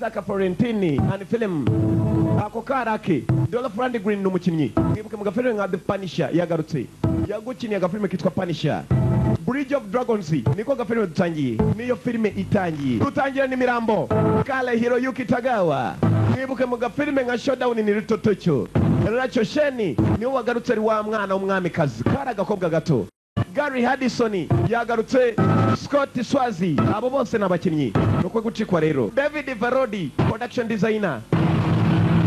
Isaac Florentini and film ako karake. Dolph Lundgren ni umukinnyi mwibuke mu gafilime nka The Punisher, yagarutse yagukiniye agafilime kitwa Punisher. Bridge of Dragons niko gafilime dutangiye, niyo filime itangiye. Dutangira n'imirambo Kale Hiroyuki Tagawa, mwibuke mu gafilime nka Showdown in Little Tokyo. Rachel Sheni niwe wagarutse ari wa mwana w'umwamikazi, kari agakobwa gato. Gary Hardison yagarutse, Scott Swazi, abo bose ni abakinnyi. Nuko gucikwa rero. David Varodi production designer,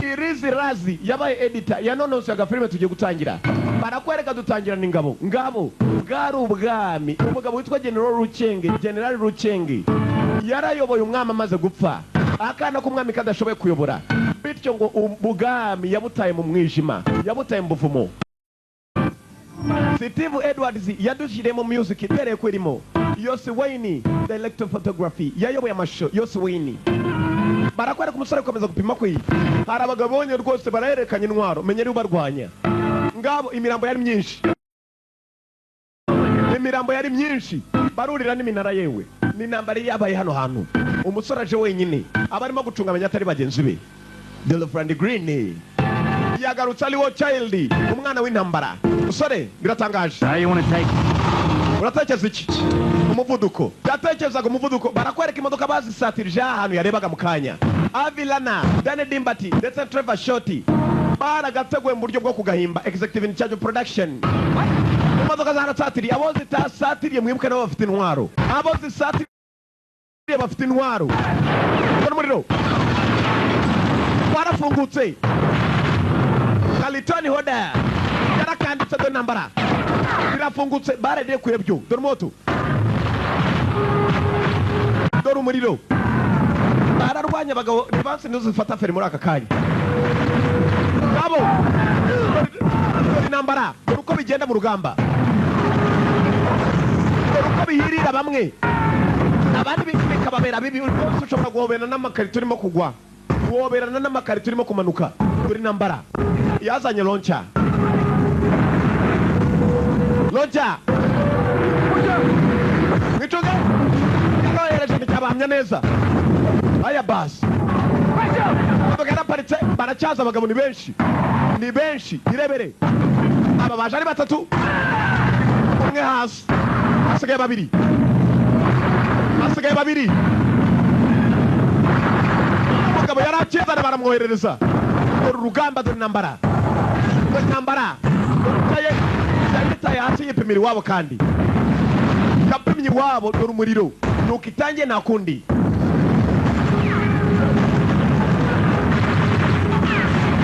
Irizi Razi yabaye editor, yanonosoye agafilime tugiye gutangira. Barakwereka dutangira n'ingabo, ngabo bwari ubwami. Umugabo witwa General Ruchenge, General Ruchenge yarayoboye umwami amaze gupfa, akana k'umwami kadashoboye kuyobora, bityo ngo ubwami yabutaye mu mwijima, yabutaye mu buvumo. Steve Edwards yadushyiremo music itereye ko irimo. Yose Wayne director photography yayoboye amashusho. Yose Wayne. Barakwereka umusore gukomeza gupima kwe. Hari abagabo bonye rwose barahererekanya intwaro, menya ari barwanya. Ngabo imirambo yari myinshi, imirambo yari myinshi, barurira n'iminara. Yewe ni intambara yabaye hano hantu. Umusore aje wenyine, aba arimo gucunga amenya atari bagenzi be. Dolph Lundgren yagarutse ari wo child, umwana w'intambara. Musore, biratangaje. How you want to take Uratekereza iki? Umuvuduko, yatekerezaga umuvuduko. Barakwereka imodoka bazisatirije ahantu yarebaga mu kanya. Avilana Dane Dimbati ndetse na Trevor Shoti baragateguye mu buryo bwo kugahimba. Executive in charge of production. Imodoka zarasatiriye, abo zitasatiriye mwibuke nabo bafite intwaro, abo zisatiriye bafite intwaro. Dore umuriro warafungutse. Kalitoni Hoda yarakanditse. Dore intambara birafungutse, baragiye kure byo. Dore moto, dore umuriro, bararwanya abagabo. Rivansi nizo zifata feri muri aka kanya. Ngabo dore intambara, dore uko bigenda mu rugamba, dore uko bihirira bamwe, abandi bikababera bibi. Rwose ushobora guhoberana n'amakarito urimo kugwa, guhoberana n'amakarito urimo kumanuka. Dore intambara yazanye launcher, launcher mwicuge yarohereje nticyabahamya neza. Aya basi imodoka yaraparitse, baracyaza abagabo ni benshi, ni benshi. Irebere aba baje ari batatu, umwe hasi, hasigaye babiri, hasigaye babiri. Umugabo yari akizana baramwoherereza. Dore urugamba, dore intambara, dore intambara. Yitaye hasi yipimira iwabo, kandi yapimye iwabo. Dore umuriro nuko itangiye, nta kundi.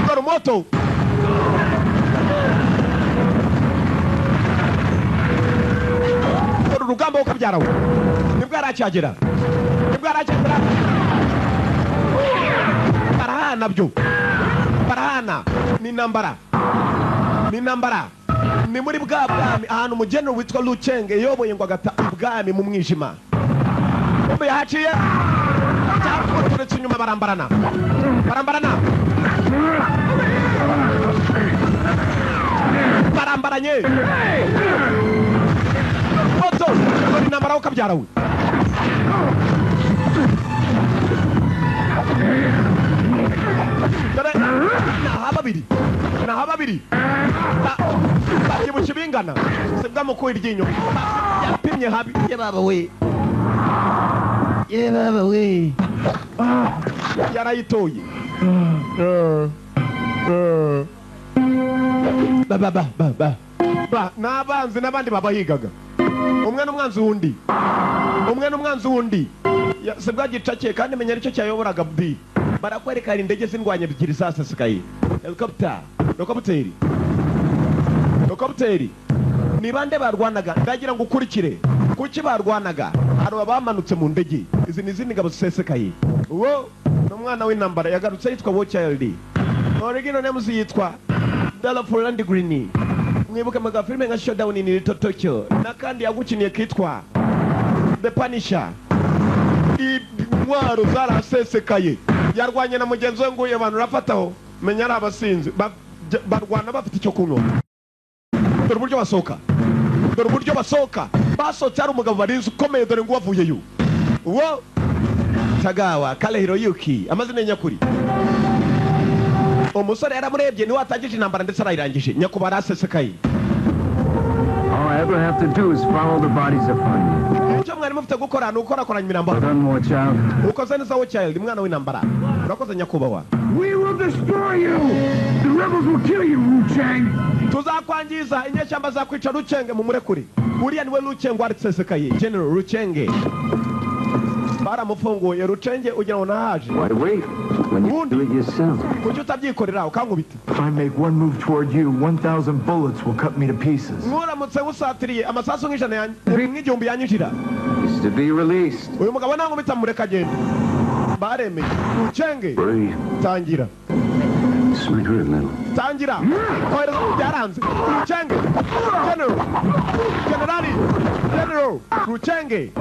Dore moto, dore urugamba wo kabyarawe. Nibwo yari akihagera, nibwo yari akihagera. Barahana byo, barahana. Ni intambara, ni intambara. Ni muri bwa bwami ahantu umugenero witwa Luchenge yoboye ngo agata ubwami mu mwijima. Bombe yahaciye, cyaturutse inyuma. Barambarana, barambarana, barambaranye. Moto, dore intambara wo kabyara we. Dore naha babiri, naha babiri babyibushye bingana, sibwa mu iryinyo yapimye habi. Ye baba we, ye baba we, yarayitoye. Ba ba ba ba ba ba n'abanzi n'abandi babahigaga, umwe n'umwanzi wundi, umwe n'umwanzi wundi. Sibwa gicakiye kandi menya aricyo cyayoboraga B. Barakwereka hari indege z'indwanya ebyiri zasesekaye, helicopter, helicopter, helicopter. Ni bande barwanaga? Ndagira ngo ukurikire kuki barwanaga. Hari abamanutse mu ndege, izi ni izindi ngabo zisesekaye. Uwo ni umwana w'intambara yagarutse yitwa War Child, original names yitwa Dolph Lundgren. Mwibuke mu gafilime nka Showdown in Little Tokyo n'akandi yagukiniye kitwa The Punisher. Intwaro zarasesekaye, yarwanye na mugenzi we. Nguye abantu urafataho, menya ari abasinzi. Barwana bafite icyo kunywa. Dore uburyo basohoka, dore uburyo basohoka. Basohotse hari umugabo barinze ukomeye. Dore ngo wavuyeyo uwo. Tagawa Kale Hiroyuki, amazina nyakuri. Umusore yaramurebye, niwe watangije intambara ndetse arayirangije. Nyakubahwa arasesekaye. All I ever have to do is follow the bodies to find you. Icyo mwari mufite gukora ni ukorakoranya imirambo. Well done, War Child. Ukoze neza, War Child, umwana w'intambara, urakoze nyakubahwa. We will destroy you! The rebels will kill you, Wu Chang! Tuzakwangiza, inyeshyamba zakwica. Rucenge mu murekure, uriya niwe Rucenge warisesekaye. General Rucenge baramufunguye. Rucenge ugira ngo nahaje. Why wait when you Wound. do it yourself? Kuki utabyikorera ukankubita? If I make one move toward you, 1,000 bullets will cut me to pieces. Nkuramutse ngusatiriye, amasasu nk'ijana nk'igihumbi yanyinjira. Is to be released. Uyu mugabo nankubita, mureka agende. Baremeye Rucenge. Brave. Tangira. This might hurt a little. Tangira kohereza, byaranze. Rucenge, general, generali, general Rucenge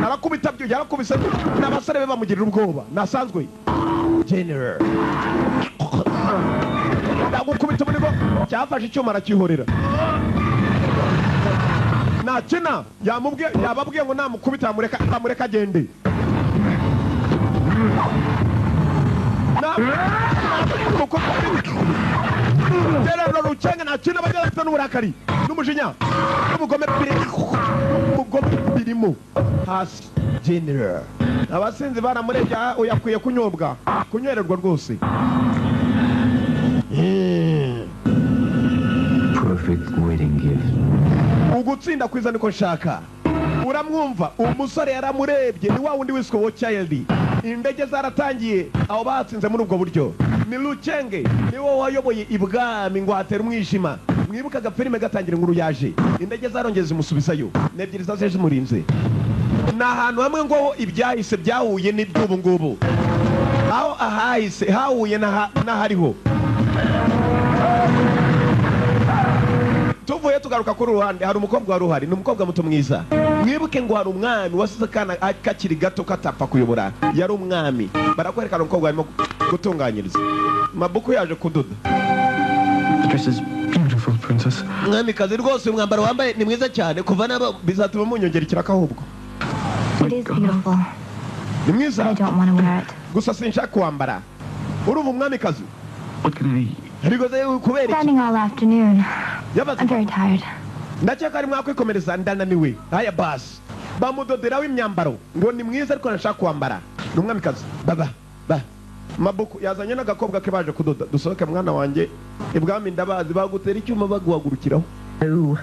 arakubita byo, yarakubise n'abasore be bamugirira ubwoba. Nasanzwe general ndagukubita umurigo. Cyafashe icyuma arakihorera, nakina yamubwiye, yababwiye ngo namukubita amureka, amureka agende. General Rucenga ntakina, bajya bafite n'uburakari n'umujinya n'ubugome n'ubugome birimo hasi. General, abasinzi baramurebye, aha, uyu akwiye kunyobwa, kunywererwa rwose. Perfect wedding gift. Ugutsinda kwiza niko nshaka. Uramwumva, umusore yaramurebye, ni wa wundi wiswe War Child. Indege zaratangiye, aho batsinze muri ubwo buryo ni Lucenge, niwe wayoboye ibwami ngo hatera umwijima. Mwibuka agafilime gatangira inkuru, yaje indege zarongeye zimusubizayo, ni ebyiri zaje zimurinze. Ni ahantu hamwe ngo ibyahise byahuye n'iby'ubu ngubu, aho ahahise hahuye n'ahariho. Tuvuye tugaruka kuri ruhande, hari umukobwa wari uhari, ni umukobwa muto mwiza. Mwibuke ngo hari umwami wasize akana kakiri gato katapfa kuyobora, yari umwami. Barakwerekana umukobwa arimo gutunganyiriza mabuku, yaje kudoda. The dress is beautiful, Princess. Mwamikazi, rwose umwambaro wambaye ni mwiza cyane. Kuva naba bizatuma munyongera ikiraka ahubwo. It is beautiful, Ni mwiza. but I don't want to wear it. Gusa sinshaka kuwambara. Urumva, umwamikazi. What can I... Ariko se kubera iki? Standing all afternoon. Yabaze. I'm very tired. Ndakeka ari mwakwikomereza, ndananiwe. Haya basi, bamudoderaho imyambaro ngo ni mwiza, ariko ntashaka kwambara, ni umwamikazi. Baba ba mabuku yazanye n'agakobwa ke baje kudoda. Dusohoke mwana wanjye, ibwami ndabazi bagutera icyuma baguhagurukiraho. Oh,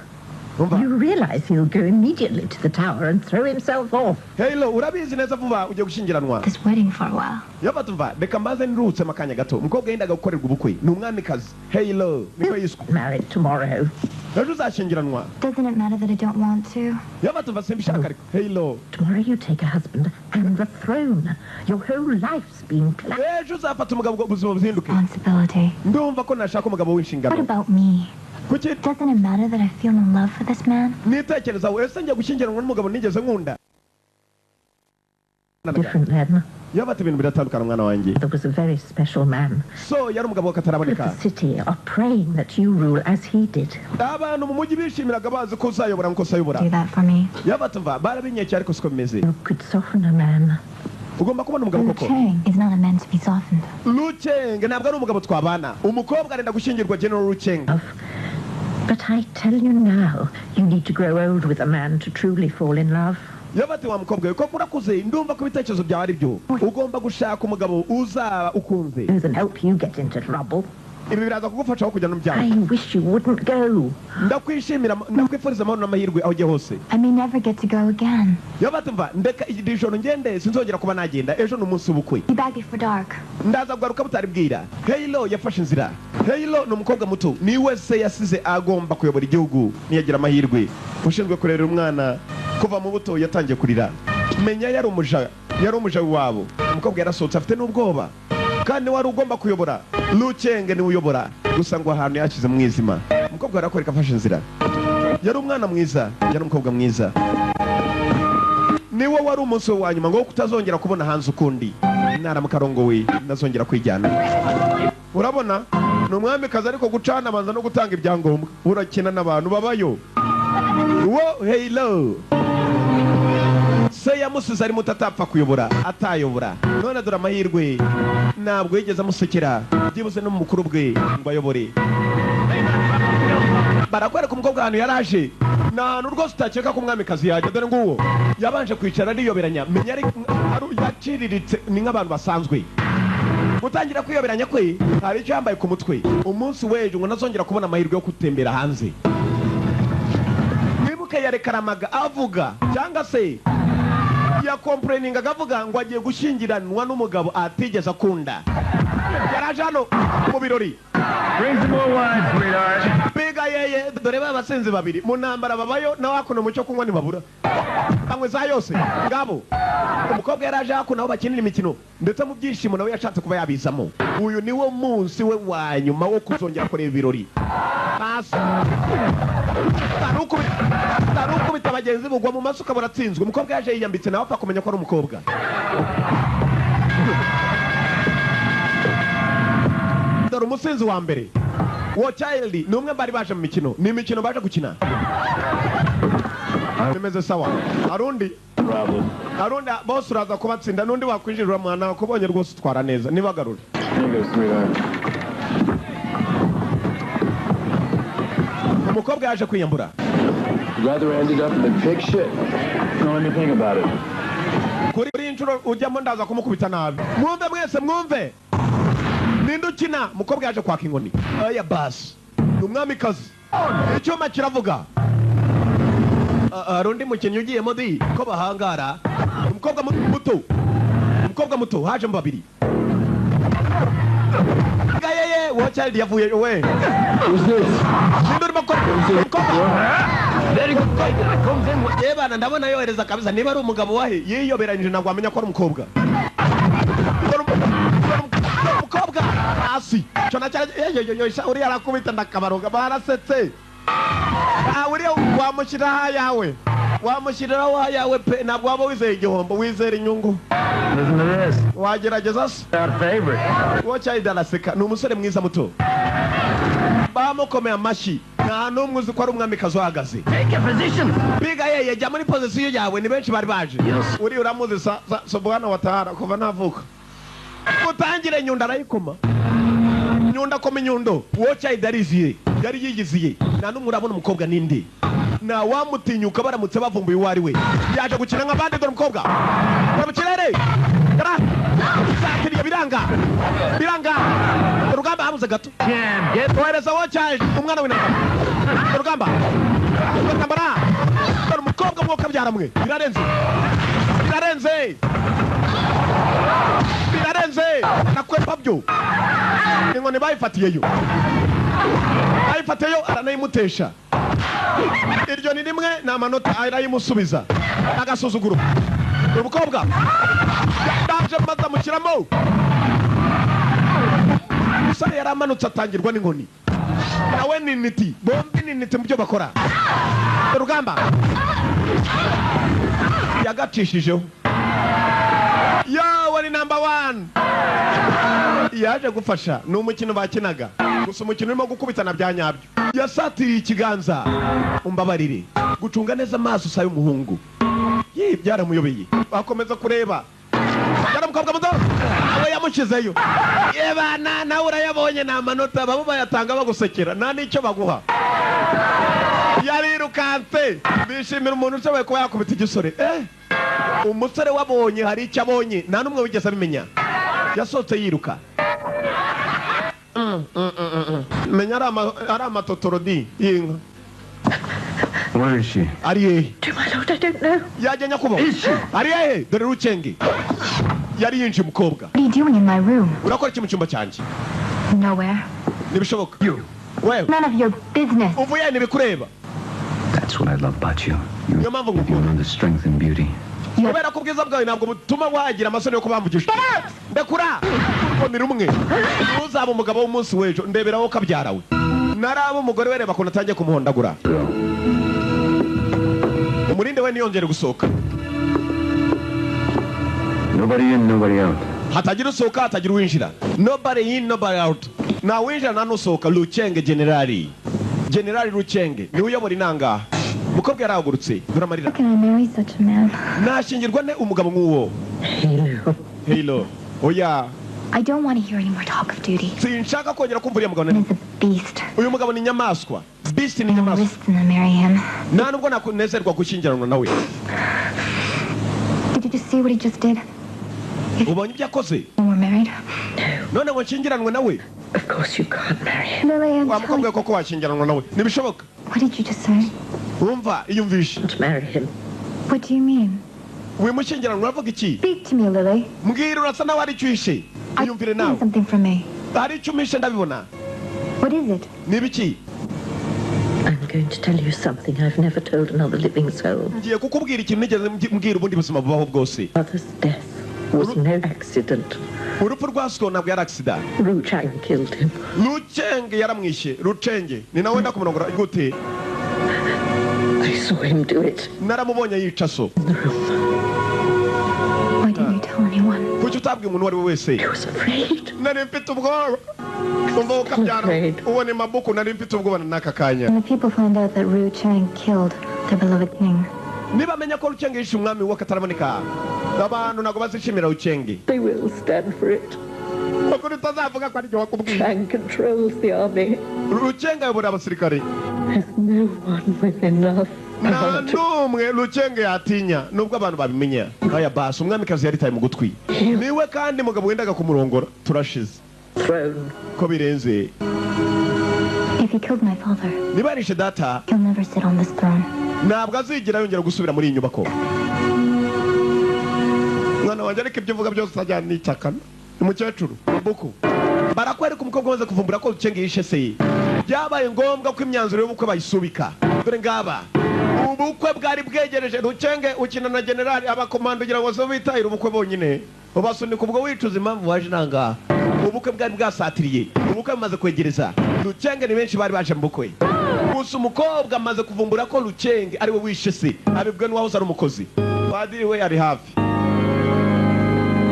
Umva. you realize he'll go immediately to the tower and throw himself off. Halo, urabizi neza vuba ugiye gushyingiranwa. This wedding for a while. Yaba tumva, reka mbaze nruhutsemo akanya gato. Umukobwa yendaga gukorerwa ubukwe, ni umwamikazi. Halo niko yiswe. Married tomorrow. Ejo uzashyingiranwa. Doesn't it matter that I don't want to? Yaba tumva, simbishaka ariko Halo. Tomorrow you take a husband and the throne. Your whole life's been planned. Ejo uzafata umugabo ngo ubuzima buzinduke. Responsibility. Ndumva ko nashaka umugabo What w'inshingano. about me? Kuki? Doesn't it matter that I feel in love for this man? Nitekereza ese njya gushyingiranwa n'umugabo nigeze nkunda? Different then. Yaba ati ibintu biratandukana, mwana wanjye. There was a very special man. So yari umugabo w'akataraboneka. The city are praying that you rule as he did. Abantu mu mujyi bishimiraga bazi ko uzayobora nk'uko usayobora. Do that for me. Yaba tumva, barabinyekeye, ariko siko bimeze. You could soften a man. Ugomba kubona umugabo Lu koko. Cheng is not a man to be softened. Lucenge ntabwo ari umugabo twabana. Umukobwa arenda gushyingirwa General Lucenge. But I tell you now, you need to grow old with a man to truly fall in love. Yaba ati wa mukobwa we, koko urakuze, ndumva ko ibitekerezo byawe ari byo, ugomba gushaka umugabo uzaba ukunze. Than help you get into trouble. Ibi biraza kugufasha aho kujya no byago. I wish you wouldn't go. Ndakwishimira, ndakwifuriza amahoro n'amahirwe aho ugiye hose. I may never get to go again. Yaba tumva, ndeka iri joro ngende, sinzongera kuba nagenda. Ejo ni umunsi w'ubukwe. Be back before dark. Ndaza kugaruka butari bwira. Heyilo yafashe inzira. Heyilo ni umukobwa muto, niwe se yasize agomba kuyobora igihugu niyagira amahirwe. Ushinzwe kurera umwana kuva mu buto yatangiye kurira, menya yari umuja, yari umuja wabo. Umukobwa yarasohotse afite n'ubwoba, kandi wari ugomba kuyobora Lucenge niwe uyobora gusa, ngo ahantu yashyize mu mwijima. Umukobwa arakwereka afashe inzira. Yari umwana mwiza, yari umukobwa mwiza. Niwe wari umunsi we wa nyuma ngo kutazongera kubona hanze ukundi. Naramuka arongowe ntazongera kwijyana. Urabona ni umwamikazi, ariko gucana abanza no gutanga ibyangombwa. Urakina n'abantu babayo. Wo heyilo Se yamusize ari muto, atapfa kuyobora, atayobora. None dore amahirwe, ntabwo yigeze amusekera byibuze no mu mukuru bwe ngo ayobore. Barakwereka umukobwa ahantu yaraje, ni ahantu rwose utakeka ko umwamikazi yajya. Dore nguwo yabanje kwicara ariyoberanya, menya ari yaciriritse, ni nk'abantu basanzwe. Gutangira kwiyoberanya kwe, hari icyo yambaye ku mutwe. Umunsi w'ejo ngo ntazongera kubona amahirwe yo gutembera hanze. Mwibuke yarekaramaga avuga, cyangwa se yacomplainingaga avuga ngo agiye gushyingiranwa n'umugabo atigeze akunda. Yaraje hano mu birori. Bring some more wine, sweetheart. Biga yeye, dore ba basinzi babiri mu ntambara babayo nawe hakuno mu cyo kunywa ntibabura, banywe za yose ngabo. Umukobwa yaraje hakuno aho bakinira imikino, ndetse mu byishimo nawe yashatse kuba yabizamo. Uyu ni wo munsi we wa nyuma wo kuzongera kureba ibirori. Hasi tarukubita bagenzi, bugwa mu masuka, buratsinzwe. Umukobwa yaje yiyambitse, nawe apfa kumenya ko ari umukobwa. Dore umusinzi wa mbere wo child ni umwe bari baje mu mikino, ni imikino baje gukina, bimeze sawa. Harundi harundi bose uraza kubatsinda, n'undi wakwinjirira mwana wakubonye rwose utwara neza, nibagarure. Here you go, sweetheart. Umukobwa yaje kwiyambura. You'd rather ended up in the pig shit? No, let me think about it. Kuri iyi nshuro ujyamo ndaza kumukubita nabi. Mwumve mwese, mwumve ninde ukina. Umukobwa yaje kwaka inkoni. Aya basi ni umwamikazi, icyuma kiravuga. Hari undi mukinnyi ugiyemo di ko bahangara. Umukobwa muto, umukobwa muto, hajemo babiri. Gayeye wo child yavuye we. Who's this? Ninde urimo gukora? Umukobwa. Very good fighter. Comes in with Yebana, ndabona yohereza kabisa. Niba ari umugabo wahe yiyoberanyije, ntabwo wamenya ko ari umukobwa. Dore umukobwa hasi cyo na cyane yeyoyoyo, uriya arakubita ndakabaroga, barasetse. Ah, uriya wamushyiraho ayawe, wamushyiriraho ayawe pe. Ntabwo waba wizeye igihombo, wizera inyungu. Listen to this. Wagerageza se? Our favorite. Uwo cyahida araseka, ni umusore mwiza muto, bamukomeye amashyi. Nta n'umwe uzi ko ari umwamikazi uhagaze. Take a position. Biga yeye, jya muri position yawe. Ni benshi bari baje. Yes. Uri uramuzi sa so bwana watahara kuva navuka. Utangire nyundo arayikoma, nyundo akoma inyundo. Uwo cyahida ariziye, yari yigiziye, nta n'umwe urabona umukobwa ninde, nta wamutinyuka baramutse bavumbuye uwo ari we. Yaje gukina nk'abandi. Dore umukobwa dore mu kirere yara satiriye, biranga biranga urugamba, habuze gato. Cam, get Ohereza wo cyane umwana w'intambara, urugamba urugambara. Dore umukobwa mwuka byaramwe, birarenze birarenze birarenze, nakwepa byo. Inkoni bayifatiyeyo, bayifatiyeyo, aranayimutesha. Iryo ni rimwe, ni amanota, arayimusubiza agasuzuguro. Umukobwa ndaje maze amushyiramo. Umusore yaramanutse atangirwa n'inkoni, nawe ni intiti, bombi ni intiti mu byo bakora. Urugamba yagacishijeho, yawe ni number one. Yaje gufasha, ni umukino bakinaga gusa, umukino urimo gukubitana bya nyabyo. Yasatiriye ikiganza, umbabarire gucunga neza amaso sa y'umuhungu. Ye byaramuyobeye, bakomeza kureba yari umukobwa muto, nawe yamushyizeyo. Yebana nawe urayabonye, ni amanota babo bayatanga bagusekera, nta n'icyo baguha. Yarirukanse, bishimira umuntu ushoboye kuba yakubita igisore. Umusore wabonye hari icyo abonye, nta n'umwe wigeze abimenya. Yasohotse yiruka. Menya ari amatotoro di y'inka. Where is she? Ari hehe? Do my lord, I don't know. Yajya nyakubahwa, ari hehe? Dore Rukenge yari yinjiye umukobwa. What are you doing in my room? Urakora iki mu cyumba cyanjye? Nowhere. Ntibishoboka wewe. None of your business. Uvuye ntibikureba. That's what I love about you. You, Niyo mpamvu you ngukunda. know the strength and beauty. You Kubera ko ubwiza bwawe ntabwo butuma wagira amasoni yo kubamvugisha. Ndekura urwo ni rumwe, ntuzaba umugabo w'umunsi w'ejo. Ndebera kabyara we, naraba umugore we, reba ukuntu atangiye kumuhondagura. Go. Umurinde we ntiyongere gusohoka. Nobody in, nobody out. Hatagira usohoka, hatagira uwinjira. Nobody in, nobody out, nta winjira nta n'usohoka. Rukenge generali, generali Rukenge niwe uyobora inangaha. Umukobwa yarahagurutse, dore amarira. How can I marry such a man? Nashyingirwa ne umugabo nk'uwo? Halo. Halo, oya. I don't want to hear any more talk of duty. Sinshaka kongera kumva uriya mugabo. Is a beast. Uyu mugabo ni inyamaswa. Beast ni inyamaswa. Listen to marry him. Nta nubwo nakunezerwa gushyingiranwa nawe. Did you just see what he just did? Ubonye ibyo akoze? When we're married? None ngo nshyingiranwe nawe? Of course you can't marry him. Lily, I'm Wa mukobwa telling koko washyingiranwa nawe? Ntibishoboka. What did you just say? Umva, iyumvishe. Can't marry him. What do you mean? Wimushyingiranwa uravuga iki? Speak to me, Lily. Mbwira, urasa nawe hari icyo uhishe. Iyumvire nawe. Something from me. Hari icyo umpishe ndabibona. What is it? Ni ibiki? I'm going to tell you something I've never told another living soul. Ngiye kukubwira ikintu nigeze mbwira ubundi buzima bubaho bwose. Father's death was no accident. Urupfu rwa so ntabwo yari accident. Ru Chang killed him. Rucenge yaramwishe. Rucenge ni nawe wenda kumurongora gute? I saw him do it. Naramubonye yica so. In the room. Why didn't you tell anyone? Kuki utabwiye umuntu uwo ari we wese? I was afraid. Nari mfite ubwoba. Umva ukabyara ubona mabuku, nari mfite ubwoba n'aka kanya. When the people find out that Ru Chang killed their beloved king. Niba amenya ko Rucenge yishe umwami w'akataraboneka, abantu ntabwo bazishimira Rucenge. They will stand for it. Kuko utazavuga ko ari jye wakubwiye. Chang controls the army. Rucenge ayobora abasirikare. There's no one with enough Nta power to n'umwe Rucenge yatinya nubwo abantu babimenya. Aya basi umwamikazi yaritaye mu gutwi. Niwe kandi mugabo wendaga kumurongora. Turashize. throne. Ko birenze. If he killed my father, Niba yarishe data, he'll never sit on this throne. ntabwo azigera yongera gusubira muri iyi nyubako. Mwana wanjye, ariko ibyo uvuga byose utajyana n'icyakana. Umukecuru Mabuku barakwereka umukobwa umaze kuvumbura ko Rucenge yishe se. Byabaye ngombwa ko imyanzuro y'ubukwe bayisubika. Dore ngaba ubukwe bwari bwegereje. Rucenge ukina na generali abakomando ugira ngo so bitahira ubukwe bonyine, ubasunika ubwo wicuza impamvu waje nangaha. Ubukwe bwari bwasatiriye, ubukwe bumaze kwegereza. Rucenge ni benshi bari baje mu bukwe, gusa umukobwa amaze kuvumbura ko Rucenge ari we wishe se, abibwe n'uwahoze ari umukozi. Padiri we ari hafi.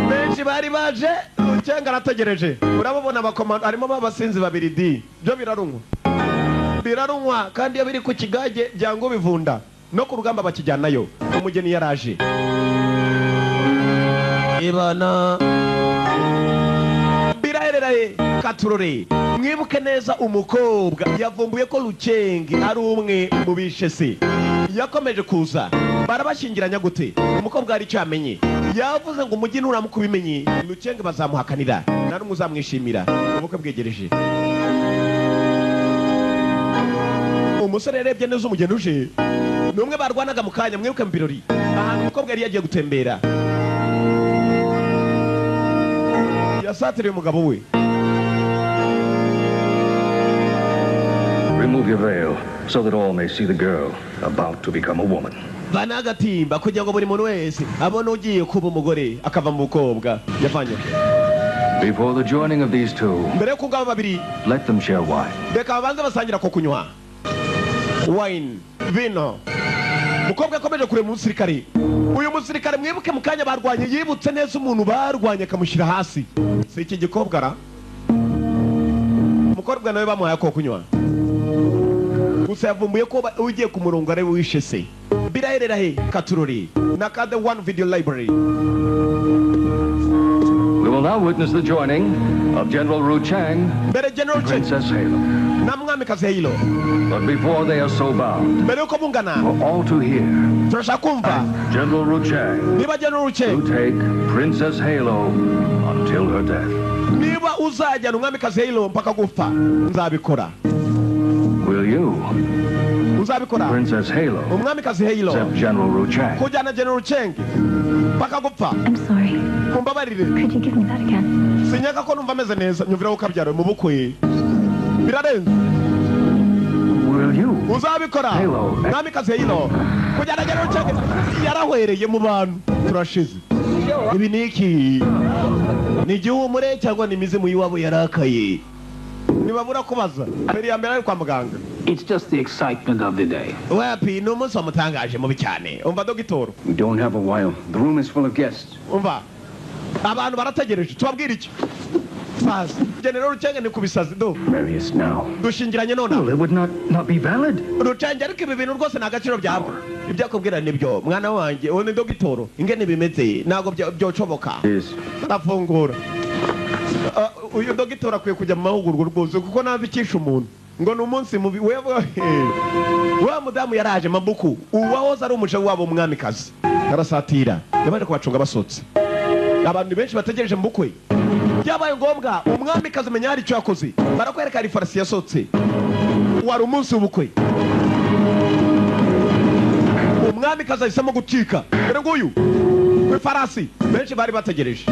Benshi bari baje, Rucenge arategereje. Urababona abakomando harimo abasinzi babiri di byo birarunywa, birarunywa kandi iyo biri ku kigage byango bivunda no ku rugamba bakijyanayo. Umugeni yaraje ibana birahereraye katurore. Mwibuke neza umukobwa yavumbuye ko Rucenge ari umwe mu bishe se. Yakomeje kuza barabashyingiranya gute? Umukobwa hari icyo yamenye, yavuze ngo umujyi nuramuka ubimenye Rucenge bazamuhakanira, nta n'umwe uzamwishimira. Ubukwe bwegereje. Umusore yarebye neza umugeni uje ni umwe barwanaga mu kanya. Mwibuke mu birori ahantu umukobwa yari yagiye gutembera, yasatiriye umugabo we. Remove your veil so that all may see the girl about to become a woman. Vana agatimba kugira ngo buri muntu wese abone ugiye kuba umugore akava mu bukobwa. Yavanye Before the joining of these two, mbere yo kugaba babiri, let them share wine. Reka babanze basangira ko kunywa wine, vino. Umukobwa yakomeje kureba umusirikare. Uyu musirikare mwibuke mu kanya barwanye, yibutse neza umuntu barwanye akamushyira hasi. Si iki gikobwa ra? Umukobwa nawe bamuhaye ko kunywa, gusa yavumbuye ko ugiye ku murongo ari wishe se. Biraherera he? Katurori na Kade One Video Library. We will now witness the joining of General Ru Chang mbere General and Cheng Princess Halo. na mwamikazi Halo. But before they are so bound, mbere yuko bungana, for all to hear, turashaka kumva General Ru Chang niba General Cheng to take Princess Halo until her death. Niba uzajyana umwamikazi Halo mpaka gupfa, nzabikora. Will you, Uzabikora, Princess Halo, umwamikazi Halo, accept General Ru Chang? kujyana General Cheng mpaka gupfa? I'm sorry. Mumbabarire. Could you give me that again? Sinyaka ko numva ameze neza. Nyumvira ko kabyara mu bukwe birarenze. Will you, Uzabikora, Halo? mwamikazi Halo, kujyana General Cheng? Yarahwereye mu bantu. Turashize. Ibi ni iki? Ni igihumure cyangwa ni imizimu y'iwabo yarakaye? Ntibabura kubaza. Mbere ya mbere ari kwa muganga. It's just the excitement of the day. Wapi, ni umunsi wamutangaje mubi cyane. Umva dogitoro. We don't have a while. The room is full of guests. Umva, abantu barategereje, tubabwire iki? Bazi General Rucenge ni kubisazi do. Marry us now. Dushingiranye none. Well, it would not be valid. Rucenge, ariko ibi bintu rwose nta gaciro byabwa. Ibyo akubwira nibyo, mwana wanjye, uwo ni dogitoro. Ingene bimeze ntabwo byocoboka. Is Arafungura. Ah, uyu dogitoro akwiye kujya mu mahugurwa rwose, kuko ntazi icyisha umuntu ngo ni umunsi mubi. Wa mudamu yaraje Mabuku, uwahoze ari umuja wabo, umwamikazi arasatira, yabanje kubacunga basohotse. Abantu benshi bategereje mu bukwe. Byabaye ngombwa umwamikazi amenya hari icyo yakoze. Barakwereka hari farasi yasohotse. Wari umunsi w'ubukwe, umwamikazi ahisemo gucika. Dore nguyu ku ifarasi, benshi bari bategereje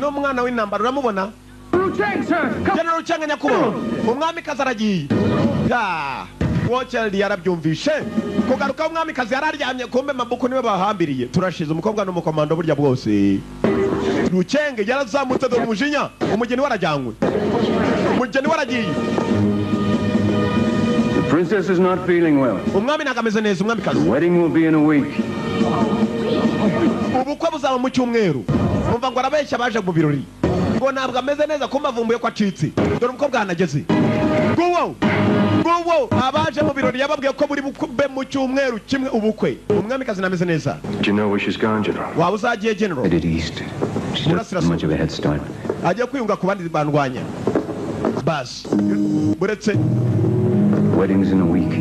n'umwana w'intambara, uramubona. General Rucyanga, nyakubahwa, umwamikazi aragiye. Ya Wocheld yarabyumvishe kugaruka, umwamikazi yararyamye. Kumbe Mabuku niwe bahambiriye. Turashize, umukobwa n'umukomando burya bwose. Rucenge yarazamutse, dore umujinya. Umugeni warajyanywe, umugeni waragiye. The princess is not feeling well. Umwami ntabwo ameze neza, umwamikazi. The wedding will be in a week. Ubukwe buzaba mu cyumweru. Umva ngo arabeshya abaje mu birori ngo ntabwo ameze neza, kumva avumbuye ko acitse. Dore umukobwa ahanageze, nguwo nguwo. Abaje mu birori yababwiye ko buri bube mu cyumweru kimwe ubukwe. Umwamikazi ntameze neza. Do you know where she's gone, General? Waba uzagiye, General? Headed east. She doesn't have much of a head start. Agiye kwiyunga ku bandi bandwanya basi buretse. Wedding's in a week.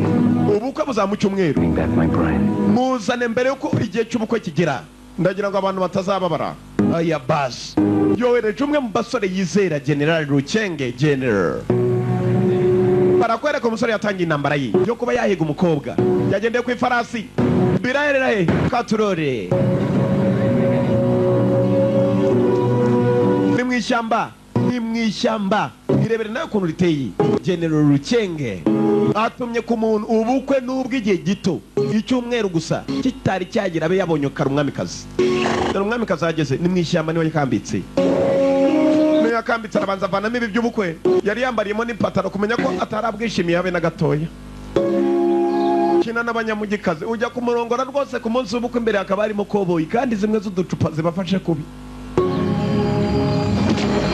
Ubukwe buzaba mu cyumweru. Bring back my bride. Muzane mbere yuko igihe cy'ubukwe kigera, ndagira ngo abantu batazababara. Aya basi, yohereje umwe mu basore yizera, General Rukenge. General, barakwereka umusore yatangiye intambara ye yo kuba yahiga umukobwa. Yagendeye ku ifarasi, biraherera he? Katurore, ni mu ishyamba, ni mu ishyamba. Irebere nawe ukuntu riteye. General Rukenge atumye ku muntu, ubukwe n'ubw'igihe gito, icyumweru gusa kitari cyagira abe yabonye kare umwamikazi. Dore umwamikazi ahageze, ni mu ishyamba, niwe yakambitse, niwe yakambitse. Arabanza avanamo ibi by'ubukwe yari yambariyemo n'ipataro, kumenya ko atarabwishimiye habe na gatoya. Kina n'abanyamugikazi, ujya kumurongora rwose ku munsi w'ubukwe imbere hakaba harimo koboyi, kandi zimwe z'uducupa zibafashe kubi.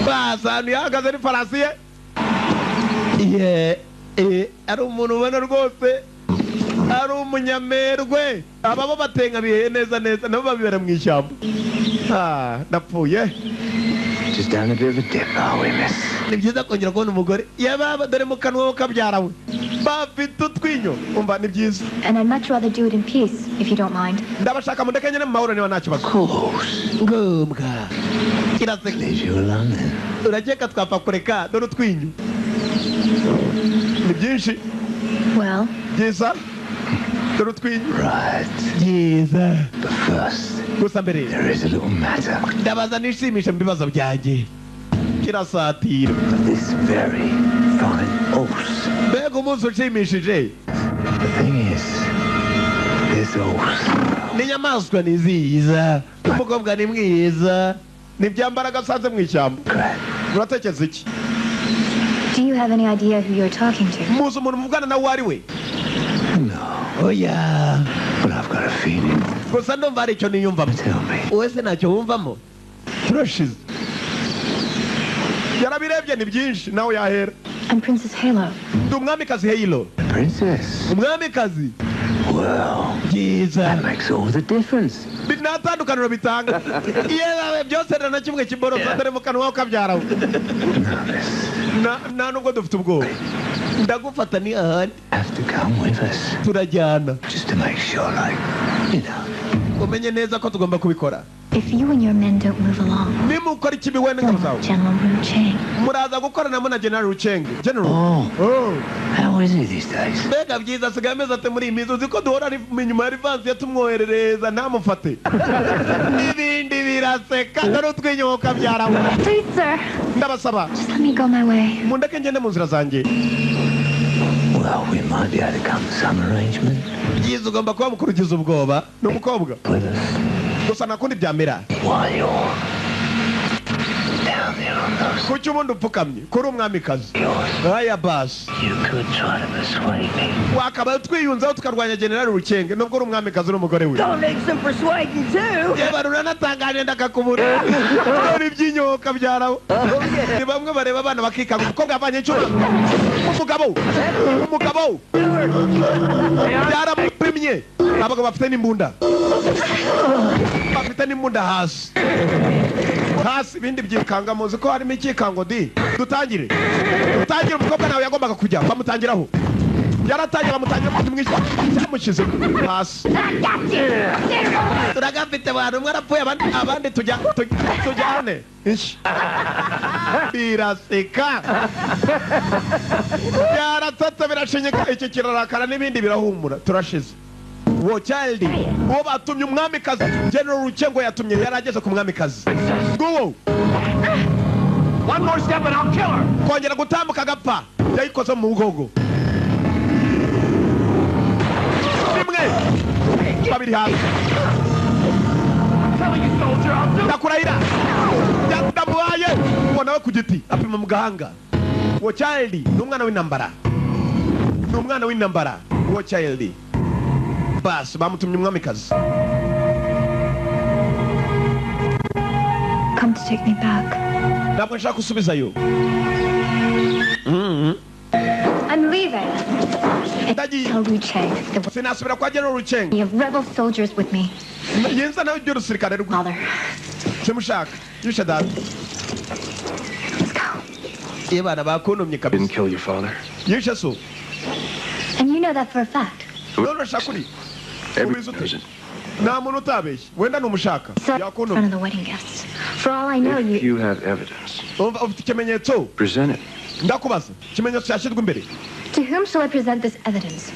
Baza ahantu yahagaze n'ifarasi ye. Ye ari umuntu ubona rwose ari umunyamerwe. Aba bo batenga bihe neza neza, nabo babibera mu ishyamba. Ah, ndapfuye. Just down a bit of a dip, are we, miss? Ni byiza kongera kubona umugore. Yababa, dore mu kanwa kabyara we bafite utwinyo. Umva, ni byiza. And I'd much rather do it in peace, if you don't mind. Ndabashaka mundeke nyine mu mahoro niba nta kibazo. Course. Ngombwa kiraseka. Leave you alone then. Urakeka twapfa kureka? Dore utwinyo ni byinshi. Well, Byiza, dore utwinyo. Right. Byiza. But first, Gusa mbere, there is a little matter. ndabaza nishimisha mu bibazo byanjye. Kirasatira. This very fine horse. Mbega umunsi ushimishije! The thing is, this horse. N'inyamaswa ni nziza, umukobwa ni mwiza, ni byambaraga asanze mu ishyamba. Crap. Uratekereza iki? Do you have any idea who you're talking to? Muzi umuntu muvugana nawe uwo ari we? No, Oya. but I've got a feeling. Gusa ndumva hari icyo niyumvamo. Tell me. Wowe se ntacyo wumvamo? Turashize, yarabirebye ni byinshi, nawe yahera. I'm Princess Halo. Ndi umwamikazi Halo. The princess. Umwamikazi. Well, Byiza. that makes all the difference. Nta tandukaniro bitanga yewe, byose nta na kimwe kiborosa. Dore mu kanwa kabyarawe. Now this Nta nubwo dufite ubwoba, ndagufata ni ahandi. have to come with us. Turajyana. Just to make sure, like, you know. Umenye neza ko tugomba kubikora. If you and your men don't move along, Nimukora ikibi we n'ingabo zawe, General Ru Cheng, muraza gukoranamo na General Rucenge, General. Oh, Oh. how is he these days? Mbega byiza, asigaye ameze ate muri iyi minsi? Uzi ko duhora ari inyuma ya rivansi yatumwoherereza ntamufate n'ibindi biraseka. Dore utwinyo kabyarawe. Please, sir, Ndabasaba, just let me go my way. mundeke ngende mu nzira zanjye. Well, we might be able to come to some arrangement Byiza, ugomba kuba mukuru, ugize ubwoba ni umukobwa with us gusa, nta kundi byamera. while you're down there on those Kuki ubundi upfukamye kuri umwamikazi? yours. Aya basi. You could try to persuade me. Wakabaye twiyunzeho tukarwanya General Rukenge, nubwo uri umwamikazi uri umugore we. Don't need some persuading too. Yewe, uranatangaje, ndakakubura. Dore ibyinyo. Wowe kabyara ni bamwe bareba abana bakikanga. Umukobwa yavanye icyuma, umugabo byaramupimye. Abagabo bafite n'imbunda, bafite n'imbunda hasi hasi, ibindi byikanga. Muzi ko harimo ikikango di. Dutangire. Umukobwa nawe yagombaga kujya bamutangiraho, yaratangiye bamutangira mwishya, cyamushyize hasi. Turagafite abantu, umwe arapfuye, abandi tujyane. Biraseka, byaratata, birashinyika. Iki kirarakara n'ibindi birahumura. Turashize. Uwo child uwo batumye umwamikazi, General Ruchengo yatumye, yarageze ku mwamikazi. Nguwo. One more step and I'll kill her. Kongera gutambuka agapfa. Yayikoze mu mugongo. Rimwe, babiri, hasi. Telling you, soldier, I'll do it. Ndakurahira, ndamuhaye. Uwo nawe ku giti apima mu gahanga. Uwo child ni umwana w'intambara, ni umwana w'intambara uwo child. Basi bamutumye umwamikazi. Come to take me back. Ntabwo nshaka gusubizayo. I'm leaving. Ndagiye. Tell Ru Cheng there will Sinasubira kwa General Ruchenga. be rebel soldiers with me. Yinza nawe iby'urusirikare rwe. Father, Simushaka yishe data. Let's go. Iyo bana bakuntumye Didn't kabisa. kill your father. Yishe so. And you know that for a fact. None urashaka uri Everyone Ubizi ute? knows it. Nta muntu utabeshye, wenda numushaka. So in front Yakuntumye. of the wedding guests. For all I know, If you you have evidence, Umva, ufite ikimenyetso? present it. Ndakubaza, ikimenyetso cyashyirwa imbere. To whom shall I present this evidence?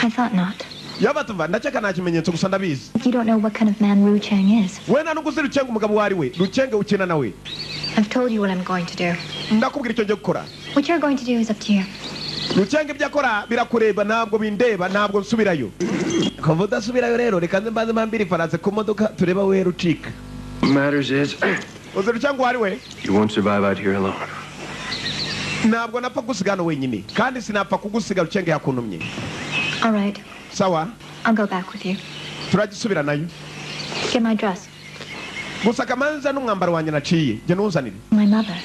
I thought not. Yaba tuva, ndakeka nta kimenyetso, gusa ndabizi. You don't know what kind of man Ru Cheng is. Wenda nubwo uzi Ruchenga umugabo uwo ari we, Ruchenga ukina nawe. I've told you what I'm going to do. Ndakubwira icyo ngiye gukora. What you're going to do is up to you. Ruchenga ibyo akora birakureba, ntabwo bindeba. Ntabwo nsubirayo. Kuva udasubirayo rero, reka nze mbanze mpambire ifaransa ku modoka, turebe aho uhera ucika. What matters is Uzi Ruchenga uwo ari we. you won't survive out here alone. Ntabwo napfa kugusiga hano wenyine, kandi sinapfa kugusiga. Ruchenga yakuntumye. All right, Sawa. I'll go back with you. Turagisubira nayo. Get my dress. Gusa kamanza n'umwambaro wanjye naciye, jya nuzanire. My mother.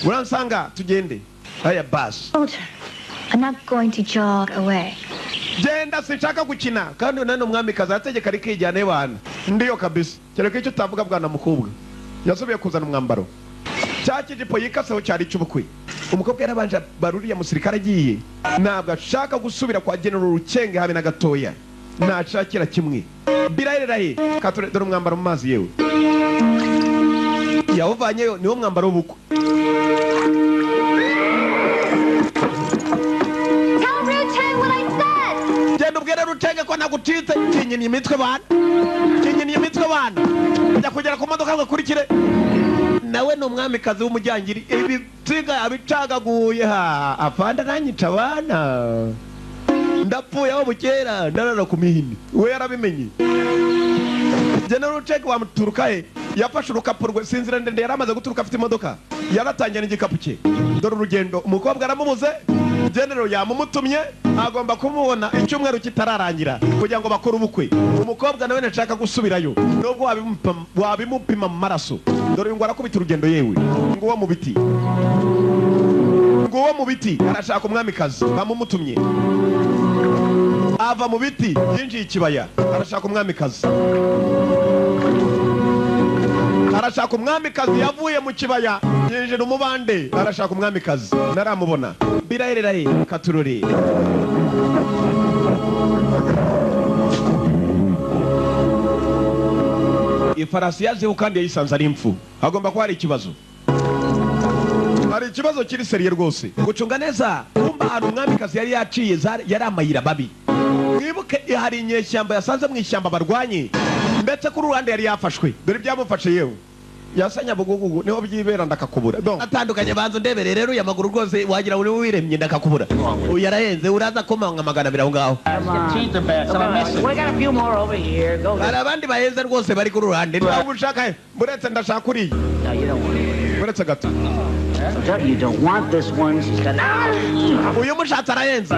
Uransanga tugende. Aya basi. Soldier, I'm not going to jog away. Genda, sinshaka gukina. Kandi nani umwamikazi arategeka rikijyana ibana ndiyo kabisa, kereka icyo utavuga. Bwana mukobwa yasubiye kuzana umwambaro, cya kijipo yikaseho cyari icy'ubukwe. Umukobwa yarabanje baruriya musirikare agiye. Ntabwo ashaka gusubira kwa General Rukenge habe na gatoya, ntashakira kimwe. Biraherahe kature. Dore umwambaro mu mazi yewe yawuvanyeyo, niwo mwambaro w'ubukwe. Tell Ru Cheng what I said! Genda ubwire Rucenge ko nagucitse. Kinyiniye imitwe bana, kinyiniye imitwe bana. Ujya kugera ku modoka ngo akurikire nawe ni umwamikazi w'umujyangiri. Ibitsinga abicagaguye ha afanda nanyica abana, ndapfuye aho bukera ndarara ku mihini. We yarabimenye. General Rucenge wamuturuka he? Yafashe urukapu rwe, sinzira ndende yari amaze guturuka afite imodoka, yaratangiye n'igikapu cye. Dore urugendo. Umukobwa aramubuze. General yamumutumye, agomba kumubona icyumweru kitararangira kugira ngo bakore ubukwe. Umukobwa nawe ntashaka gusubirayo nubwo wabimupima mu maraso. Dore uyu ngo arakubita urugendo yewe. Nguwo mu biti, nguwo mu biti, arashaka umwamikazi bamumutumye. Ava mu biti yinjiye ikibaya, arashaka umwamikazi, arashaka umwamikazi. Yavuye mu kibaya yinjira umubande, arashaka umwamikazi, naramubona. Birahererahe katurore. Ifarasi yajeho kandi yayisanze ari impfu. Hagomba kuba hari ikibazo, hari ikibazo kiri sérieux rwose. Gucunga neza kumba ahantu umwamikazi yari yaciye yari amayira babi. Mwibuke hari inyeshyamba yasanze mu ishyamba barwanye, ndetse kuri ruhande yari yafashwe. Dore ibyamufashe yewe, yasa Nyabugogo niho byibera. Ndakakubura. Donc, atandukanye banza ndebere rero uyu amaguru rwose wagira ngo niwe wiremye. Ndakakubura, uyu arahenze, uraza komanga 200 aho ngaho. Teeth are bad, so I miss it. We got a few more over here. Go. Hari abandi bahenze rwose bari kuri ruhande. Niba ushaka he? Buretse, ndashaka uriya. No, you don't want it. Uretse gato. You don't want this one. She's got. Uyu mushatsi arahenze,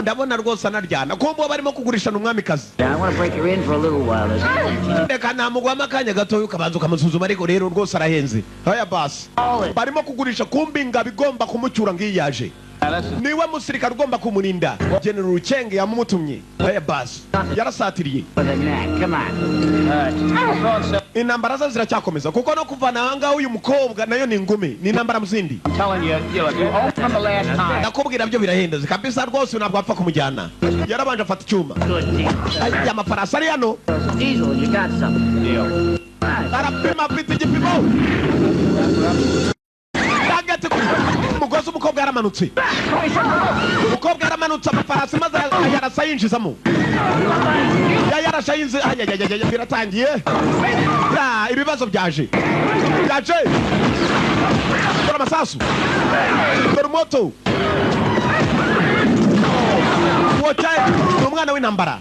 ndabona rwose anaryana. Kumva barimo kugurisha umwamikazi. I want to break her in for a little while. There's Reka namugwamo akanya gatoya, ukabanza ukamusuzuma, ariko rero rwose arahenze. Haya basi, barimo kugurisha. Kumbi ingabo igomba kumucyura ngiyi yaje, niwe musirikare ugomba kumurinda. General Rucenge yamumutumye. Haya basi, yarasatiriye. for the neck. Come on. Intambara ze ziracyakomeza, kuko no kuvana aha ngaha uyu mukobwa nayo ni ingumi, ni intambara mu zindi. I'm telling you, you look, you owe from the last time. Ndakubwira byo birahenze kabisa rwose, ntabwo apfa kumujyana. Yarabanje afata icyuma. Good deal. Aya mafarasi ari hano. Diesel, you got something. Deal. Arapima, afite igipimo. Target kuri umugozi. Umukobwa yaramanutse, umukobwa yaramanutse amafarasi maze ayarasa, yinjizamo, yayarashe yinzi. Ayayayaya, biratangiye. Ya, ibibazo byaje, byaje. Dore amasasu, dore umumoto. Wocaye ni umwana w'intambara.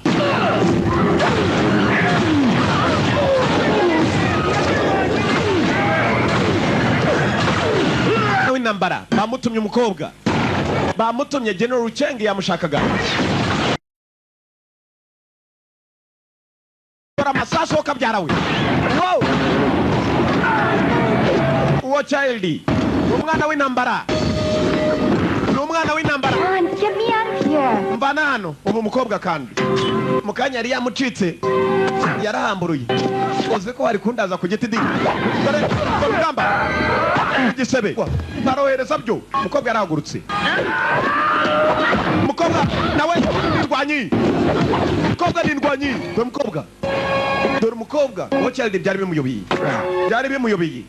W'intambara bamutumye umukobwa, bamutumye. General Rucenge yamushakaga. Dore amasasu wo kabyara we. Wow! Uwo child, umwana w'intambara, ni umwana w'intambara. Come on, get me out of here. Mvana hano ubu. Umukobwa kandi mu kanya yari yamucitse, yarahamburuye. Uzi ko wari kundaza ku giti di? Dore dore urugamba, igisebe barohereza byo. Umukobwa yarahagurutse, umukobwa nawe ni indwanyi, umukobwa ni indwanyi. Dore umukobwa, dore umukobwa. Uwo cyari byari bimuyobeye, byari bimuyobeye.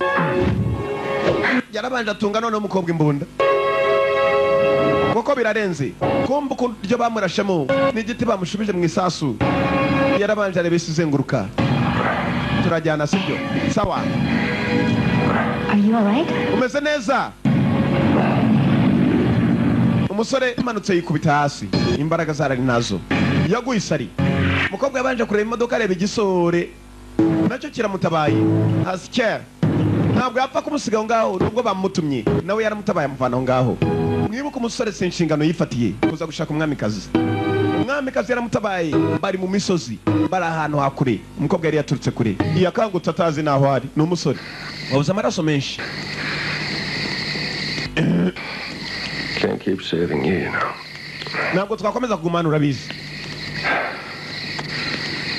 Yarabanje atunga noneho umukobwa imbunda, kuko birarenze. Kumva uburyo bamurashemo n'igiti bamushubije mu isasu. Yarabanje areba isi izenguruka. Turajyana, sibyo? Sawa. Are you alright? Umeze neza? Umusore imanutse yikubita hasi, imbaraga zarari nazo, yaguye isari. Umukobwa yabanje kureba imodoka, areba igisore nacyo kiramutabaye. Hasi kera ntabwo yapfa kumusiga aho ngaho, nubwo bamutumye. Nawe yaramutabaye, amuvana aho ngaho. Mwibuke umusore si inshingano yifatiye kuza gushaka umwamikazi. Umwamikazi yaramutabaye. Bari mu misozi, bari ahantu hakure. Umukobwa yari yaturutse kure, yakangutse atazi n'aho ari. Ni umusore wabuze amaraso menshi. Can't keep saving you, you know. Ntabwo twakomeza kugumana, urabizi.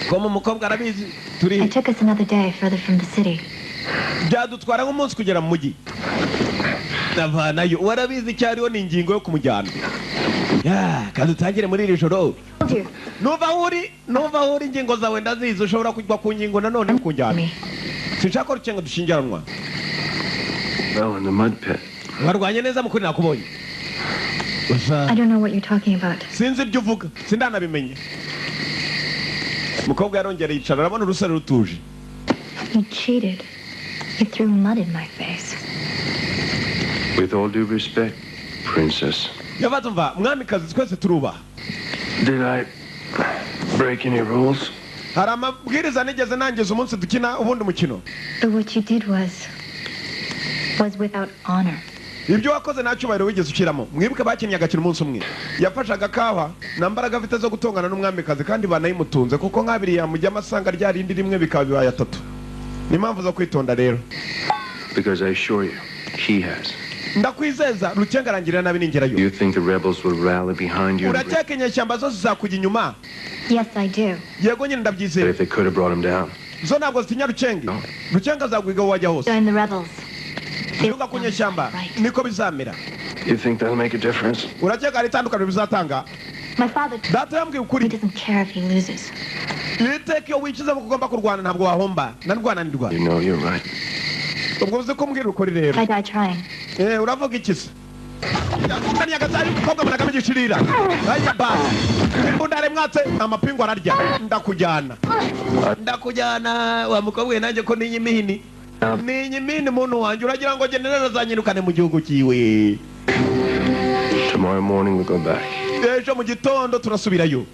Koma umukobwa arabizi turi. It took us another day further from the city. Byadutwara nk'umunsi kugera mu mujyi. Navanayo warabizi icyo ariho, ni ingingo yo kumujyana. Ya, kandi utangire muri iri joro. Told you. Nuva aho uri, nuva aho uri, ingingo zawe ndazizi. Ushobora kujya ku ngingo nanone yo kunjyana. Me. Sinshaka ko rukenga dushyingiranwa. Well, in the mud pit. Warwanye neza mukuri, nakubonye gusa. I don't know what you're talking about. Sinzi ibyo uvuga, sindanabimenye. Umukobwa yarongera yicara, arabona urusore rutuje. You cheated. You threw mud in my face. With all due respect, Princess, Yabaze: "Mva mwamikazi, twese turubaha." did I break any rules? Hari amabwiriza nigeze nangiza umunsi dukina ubundi mukino? But what you did was without honor. Ibyo wakoze nta cyubahiro wigeze ushyiramo. Mwibuke bakinnye agakina umunsi umwe, yafashe agakawa nta mbaraga afite zo gutongana n'umwamikazi, kandi banayimutunze, kuko nk'abiri yamujyamo asanga rya rindi rimwe bikaba bibaye atatu. Ni impamvu zo kwitonda rero. Because I assure you, he has. Ndakwizeza, Rukenga arangirira nabi ningerayo. You think the rebels will rally behind you? Urakeka inyeshyamba zose zizakujya inyuma? Yes, I do. Yego nyine, But ndabyizera. if they could have brought him down. Zo ntabwo zitinya Rucenge. Rucenga azagwiga aho wajya hose. Join the rebels. Niba ku nyeshyamba niko bizamera. You think that'll make a difference? Urakeka hari itandukaniro bizatanga? My father Data yambwiye ukuri. he doesn't care if he loses. Iteka iyo wikiza ko ugomba kurwana, ntabwo wahomba narwananirwa. You know you're right. Ubwo uzi ko umbwira ukuri rero. I die trying. Eh, uravuga iki se? Nyagasani, umukobwa munagamo igishirira. Aya basi, imbunda mwatse amapingu ararya. Ndakujyana, ndakujyana wa mukobwa we. Nanjye ko ninye imihini, ninye imihini, muntu wanjye. Uragira ngo general azanyirukane mu gihugu kiwe? Tomorrow morning we go back. Ejo mu gitondo turasubirayo.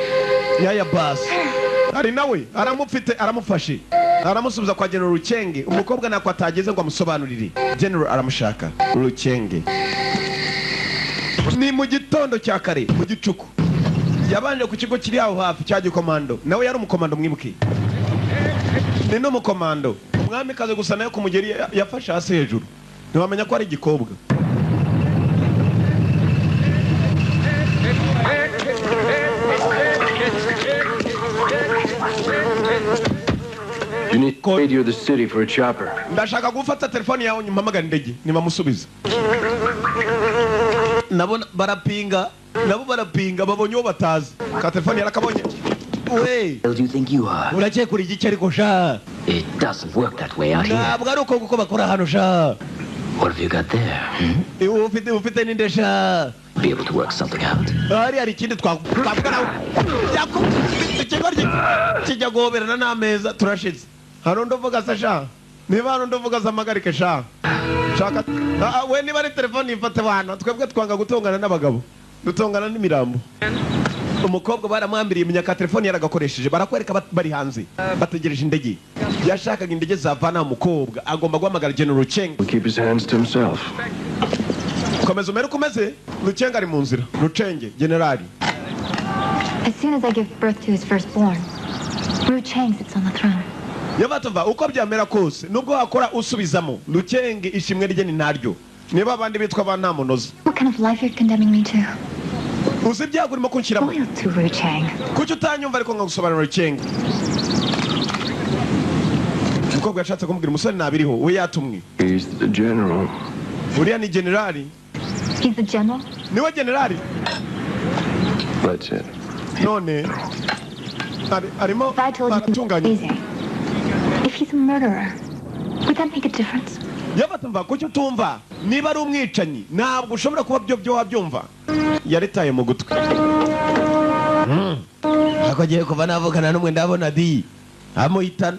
Yaya basi, ari nawe aramufite, aramufashe. Aramusubiza kwa General Rukenge. Umukobwa nako atageze ngo amusobanurire. General aramushaka. Rukenge ni mu gitondo cya kare mu gicuku. Yabanje ku kigo kiri aho hafi cya gikomando. Nawe yari umukomando mwibuke. Ni n'umukomando. Umwami kaze gusa nayo kumugeri yafashe hasi hejuru. Ntiwamenya ko ari igikobwa. You need to radio the city for a chopper. Ndashaka gufata telefone yawe nyumpamagara indege nibamusubiza. Nabo barapinga, nabo barapinga babonye uwo batazi. Ka telefone yarakabonye. We. Do you think you are? Urakekura igice ariko sha. It doesn't work that way out here. Ntabwo ari uko kuko bakora hano sha. What have you got there? Ufite ninde sha? Be able to work something out. Hari ikindi twavugana. Ikigo kijya guhoberana n'ameza turashize. Hari undi uvuga se sha? Niba hari undi uvuga zamagarike sha. Shaka we niba ari telefone ifate bana twebwe twanga gutongana n'abagabo. Dutongana n'imirambo. Umukobwa baramwambiriye imyaka telefone yaragakoresheje barakwereka bari hanze bategereje indege. Yashakaga indege zavana umukobwa agomba guhamagara General Rucheng. Keep his hands to himself. Komeza umere ukomeze. Rucheng ari mu nzira. Ruchenge generali. As soon as I give birth to his firstborn, Rucheng sits on the throne. Yabatumva uko byamera kose nubwo wakora usubizamo Rucheng ishimwe rye ni naryo. Niba abandi bitwa ba ntamunoza. What kind of life you're condemning me to? Uzi ibyago urimo kunshyiramo. Kuki utanyumva ariko nkagusobanurira Rucheng? Umukobwa yashatse kumubwira umusore nabiriho we yatumwe. He's the general. Uriya ni generali. He's the general? Niwe generali. That's it. None arimo aratunganya. If he's a murderer, would that make a difference? Yabatumva kuki utumva niba ari umwicanyi ntabwo ushobora kuba byo wabyumva. Yaritaye mu gutwi. Ako giye kuva navugana n'umwe ndabona di amuhitana.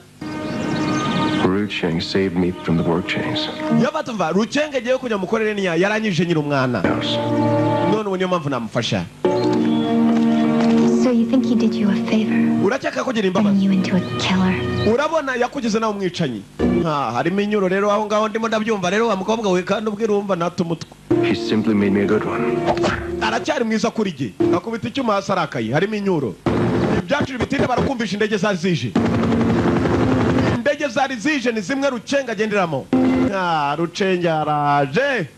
Rucheng saved me from the work chains. Yabatumva Rucheng agiye kujya mukorere niya yaranyije nyiri umwana. None ubu niyo mpamvu namufasha. So you think he did you a favor? Urakeka ko gira imbabazi. You into a killer. Urabona yakugeze nawe umwicanyi. Harimo inyuro rero aho ngaho ndimo ndabyumva rero wa mukobwa we kandi ubwira urumva natumutwe. He simply made me a good one. Aracyari mwiza kuri jye. Akubita icyuma hasi arakaye harimo inyuro. Ibyacu bitinde barakumvisha indege zari zije. Indege zari zije ni zimwe Rucheng agenderamo. Rucheng araje.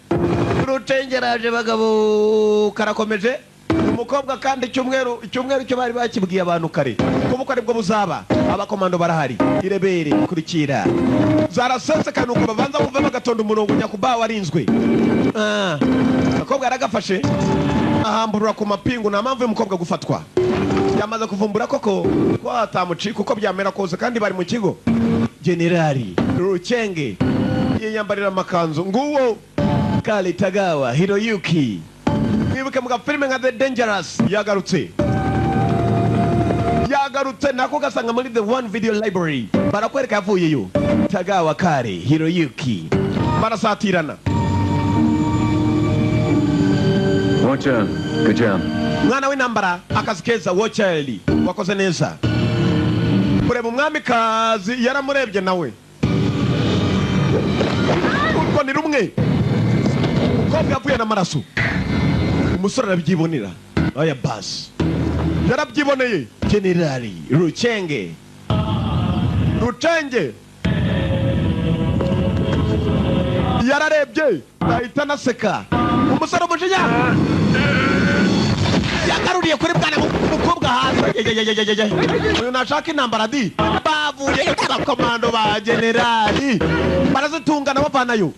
Rucheng araje bagabo karakomeje. Umukobwa kandi icyumweru cyo bari bakibwiye abantu kare. Kubuko aribwo buzaba. Abakomando barahari. Irebere kurikira. Zarasetse kanuko babanza kuva bagatonda umurongo nyakubawa arinzwe. Akobwa yaragafashe ahamburura ku mapingu nta mpamvu y'umukobwa gufatwa. Yamaze kuvumbura koko ko atamuci kuko byamera kose kandi bari mu kigo. Generali Ruchenge yiyambarira amakanzu nguwo Kale Tagawa Hiroyuki. Mwibuke mu gafilime nka The Dangerous yagarutse. Yagarutse nako gasanga muri The One Video Library. Barakwereka yavuyeyo. Tagawa Kare Hiroyuki. Barasatirana. Watch out. Good job. Mwana w'intambara akazi keza Watch wakoze neza. Kureba umwami kazi yaramurebye nawe. Urwo ni rumwe. Umukobwa yavuye n'amaraso. Umusore arabyibonera. Aya basi. Yarabyiboneye. Generali Ruchenge. Ruchenge. Yararebye ahita anaseka. Umusore umujinya. Yagaruriye kuri bwana mukobwa hanze. Uyu nashaka intambara di. Bavuye abakomando ba generali. Barazitungana bavanayo.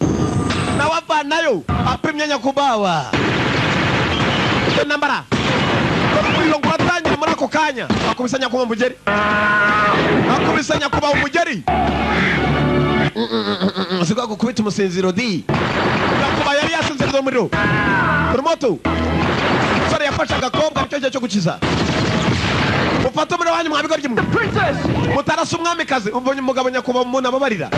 Nawavanayo apimye nyakubawa. Intambara. Umuriro ngo uratangira muri ako kanya. Akubisa nyakuba umugeri. Akubisa nyakuba umugeri. Siko gukubita umusinziro di. Nyakuba yari yasinziriye umuriro. Promoto. Sore yafashe agakobwa nicyo gihe cyo gukiza. Mufate umuriro wanyu mwabigoryi mwe. Mutarasa umwamikazi. Umvonye umugabo nyakuba umuntu ababarira.